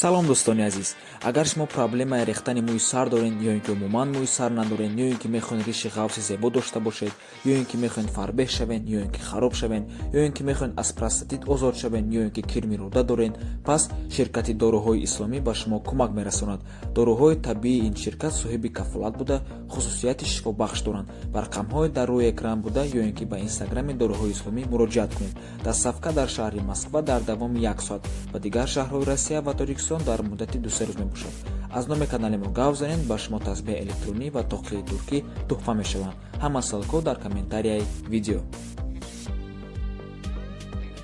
Салом, дӯстони азиз! Агар шумо проблемаи рехтани мӯи сар доред ё ин ки умуман мӯи сар надоред, ё ин ки мехоҳед риши ғафси зебо дошта бошед, ё ин ки мехоҳед фарбеҳ шавед, ё ин ки хароб шавед, ё ин ки мехоҳед аз простатит озод шавед, ё ин ки кирми рӯда доред, пас ширкати доруҳои исломӣ ба шумо кӯмак мерасонад. Доруҳои табиии ин ширкат соҳиби кафолат буда, хусусияти шифобахш доранд. Ба рақамҳои дар рӯи экран буда ё ин ки ба инстаграми доруҳои исломӣ муроҷиат кунед. Доставка дар шаҳри Москва дар давоми як соат ва дигар шаҳрҳои Россия ва Тоҷикистон дар муддати 2-3 рӯз мебошад. Аз номи канали мо гап занед, ба шумо тасбеҳи электронӣ ва тоқияи туркӣ туҳфа мешаванд. Ҳама ссылка ҳо дар комментарияи видео.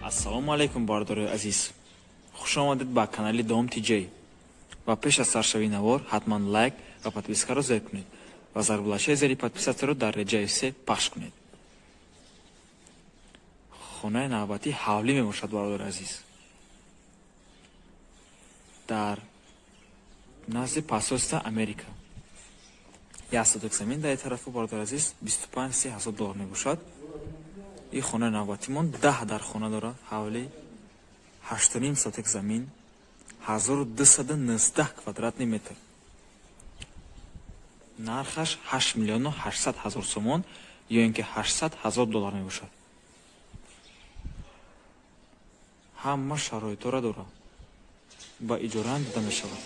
Ассалому алайкум, бародарои азиз! Хушомадед ба канали Дом Тиҷей. Ва пеш аз саршавии навор ҳатман лайк ва подписка ро зер кунед ва зарбулашаи зери подписаться ро дар реҷаи се пахш кунед. Хонаи навбатӣ ҳавлӣ мебошад, бародари азиз, дар назди посольства Америка. Як соток замин дар тарафу, бародари азиз, 25-30 ҳазор доллар мебошад. Ин хонаи навбатимон 10 дар хона дорад, ҳавлӣ, 8,5 соток замин, 1219 квадратный метр. Нархаш 8 800 000 сомон ё ин ки 800 ҳазор доллар мебошад. Ҳама шароитҳоро дорад, ба иҷораам дода мешавад.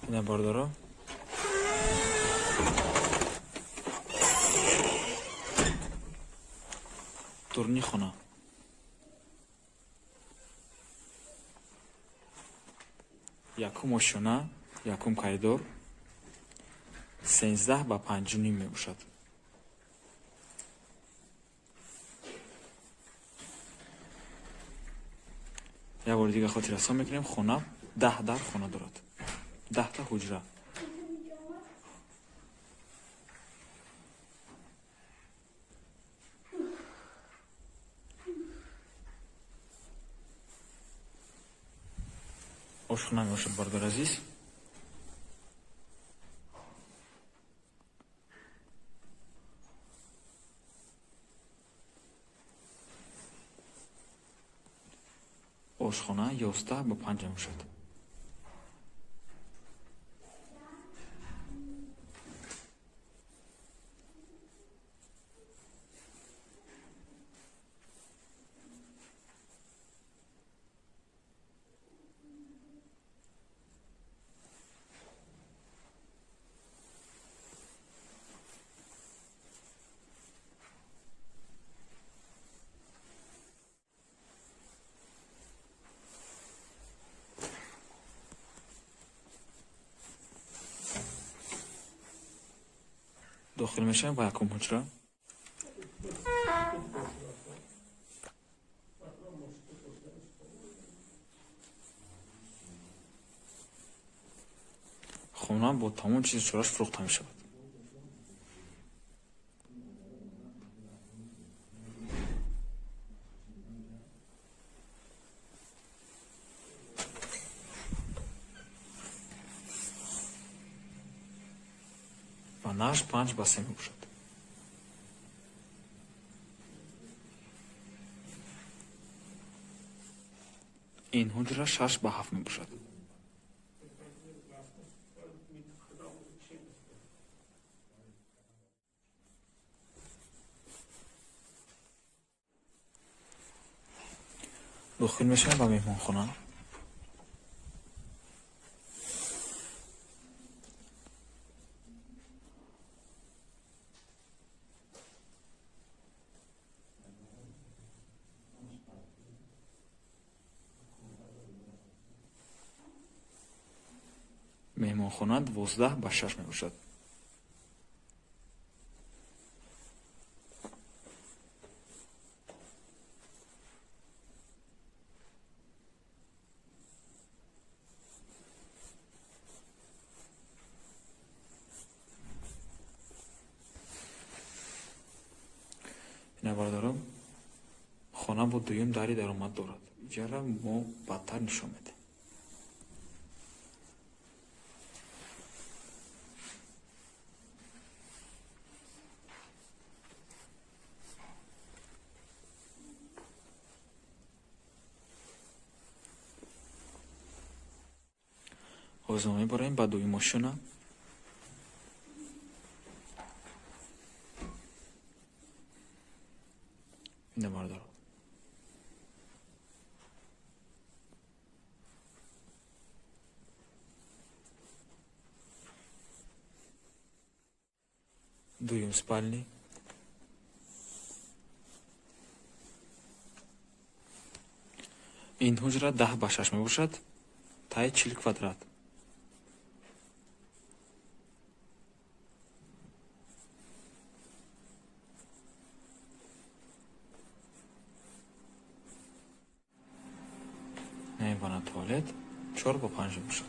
Ина, бародаро, турни хона. Якум ошёна, якум коридор, 13 ба 5,5 мебошад. Як бори дига хотиррасон мекунем: хона 10 дар хона дорад, 10-та ҳуҷра. Ошхона мебошад, бародари азиз. Ошхона 11 ба 5 мебошад. Дохил мешавем ба якум ҳуҷра. Хона бо тамом чизи чораш фурӯхта мешавад. Ва нархаш 5 ба 3 мебошад. Ин ҳуҷра 6 ба 7 мебошад. Дохил мешавем ба меҳмонхона. Меҳмонхона 12 ба 6 мебошад. Ина, бародарон, хона Бо дуюм дари даромад дорад. Иҷара мо баъдтар нишон медиҳем. Ҳозир мо мебароем ба дуюм ошёна. Ина, бародаро. Дуюм спальни. Ин ҳуҷра 10 ба 6 мебошад, таи 40 квадрат. Ванна туалет 4 ба 5 мебошад.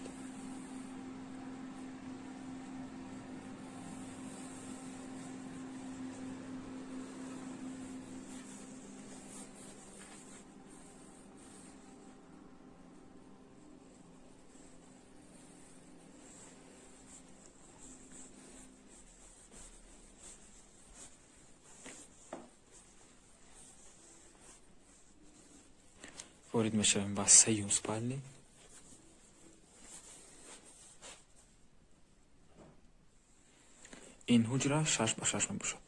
Ворид мешавем ба сеюм спальни. Ин ҳуҷра 6 ба 6 мебошад.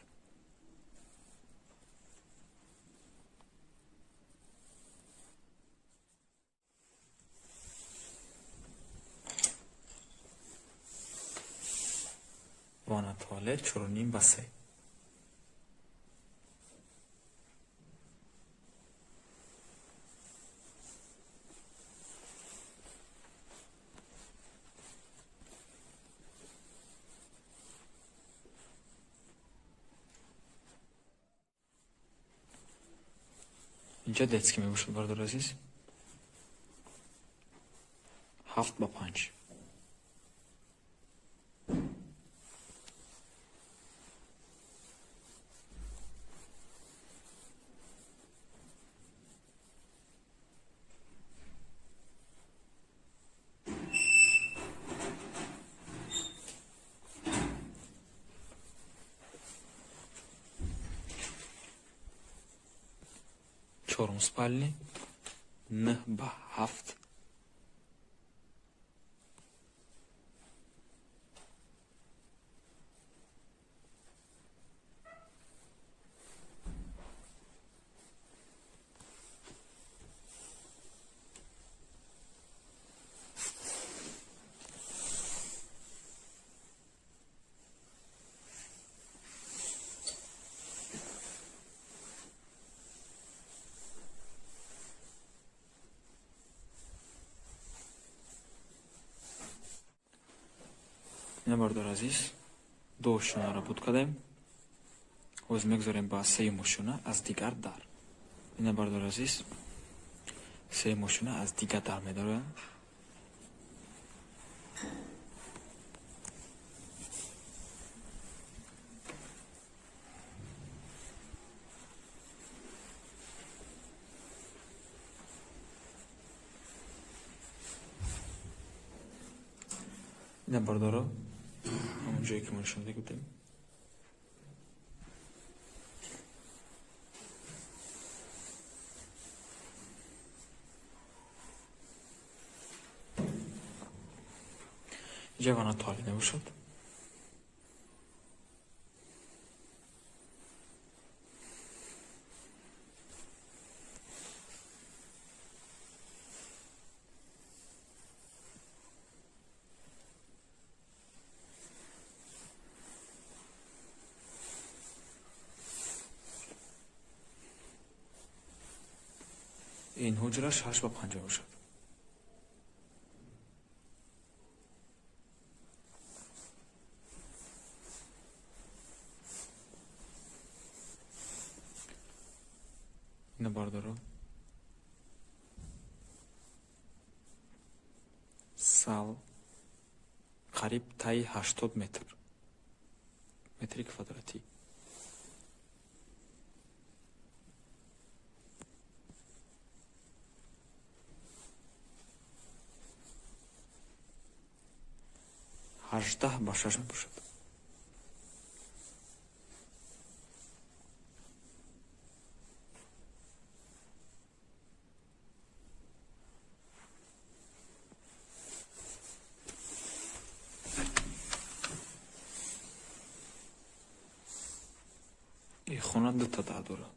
Ванна туалет 4,5 ба 3. Инҷа детский мебошад, бародари азиз. 7 ба 5. Чорум спальни 9 ба 7. Ина, бародари азиз, ду ошёнаро буд кардем. Ҳозир мегузорем ба сеюм ошёна аз дигар дар. Ина, бародари азиз, сеюм ошёна аз дигар дар медароянд. Ина, бародаро, ҳамон ҷое ки мо нишон будем. Инҷа ванна туалет мебошад. Ин ҳуҷра 6 ба 5 мебошад. Ина, бародаро, зал қариб таи 80 метри квадратӣ. 18 ба 6 мебошад. Ин хона дута дар дорад.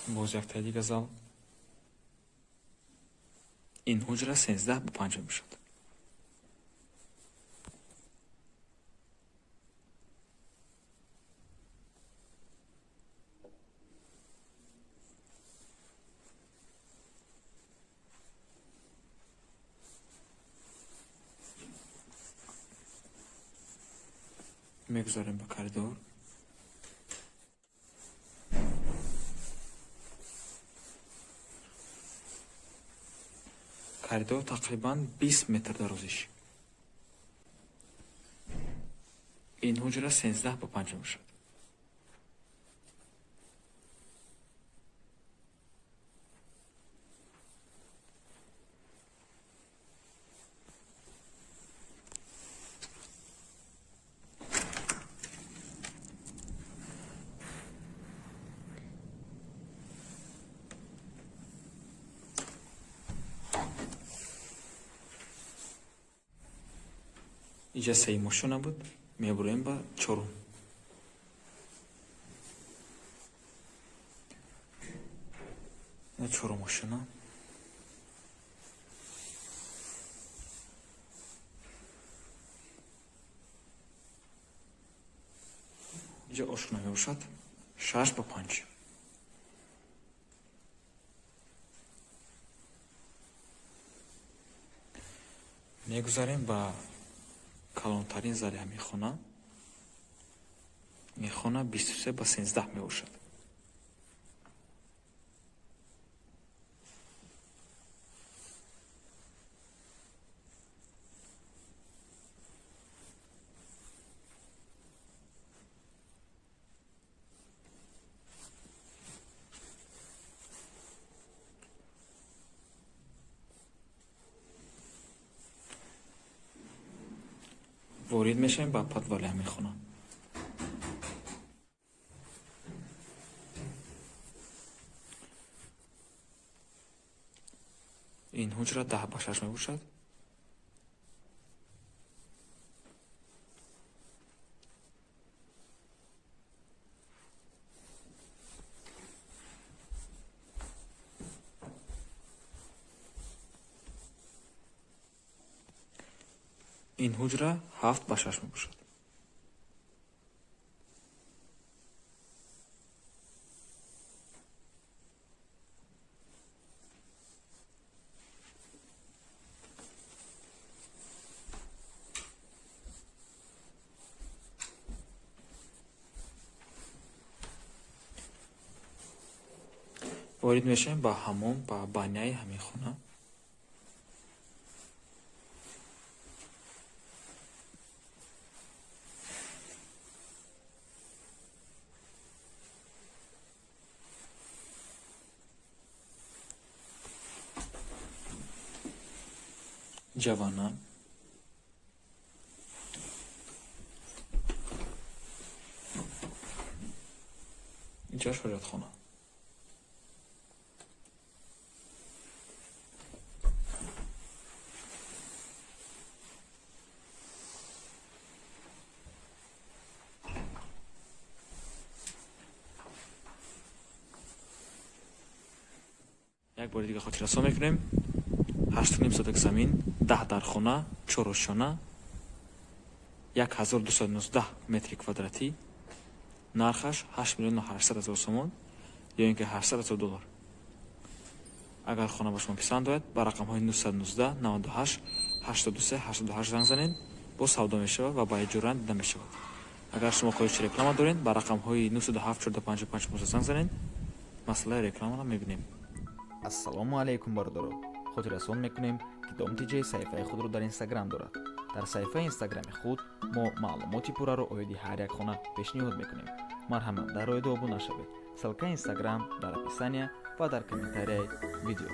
Боз яктаи дига зал. Ин ҳуҷра 13 ба 5 мебошад. Мегузарем ба коридор. Коридор тақрибан 20 метр дарозиш. Ин ҳуҷра 13 ба 5 мебошад. Инҷа сеюм ошёна буд, мебуроем ба чорум. Чорум ошёна. Инҷа ошхона мебошад 6 ба 5. Мегузарем ба калонтарин зали ҳамин хона. Ин хона 23 ба 13 мебошад. Ворид мешавем ба подвали ҳамин хона. Ин ҳуҷра 10 ба 6 мебошад. Ин ҳуҷра 7 ба 6 мебошад. Ворид мешавем ба ҳаммом, ба баняи ҳамин хона. Ҷавана. Инҷа ҳоҷатхона. Як бори дига хотиррасон мекунем. 8,5 соток замин, 10 дархона, 4 ошёна, 1219 метри квадратӣ, нархаш 8 миллиону 800 ҳазор сомон ё ин ки 800 ҳазор доллар. Агар хона ба шумо писанд ояд, ба рақамҳои 919 98 83 88 занг занед, боз савдо мешавад ва ба иҷора дида мешавад. Агар шумо хоҳиши реклама доред, ба рақамҳои 907 45 15 занг занед, масъалаи рекламаро мебинем. Ассалому алайкум, бародаро. Хотиррасон мекунем, ки Дом ТЖ саҳифаи худро дар Инстаграм дорад. Дар саҳифаи Инстаграми худ мо маълумоти пурраро оиди ҳар як хона пешниҳод мекунем. Марҳамат, дар роҳи обуна шавед. Ссылкаи Инстаграм дар описания Ва дар комментарияи видео.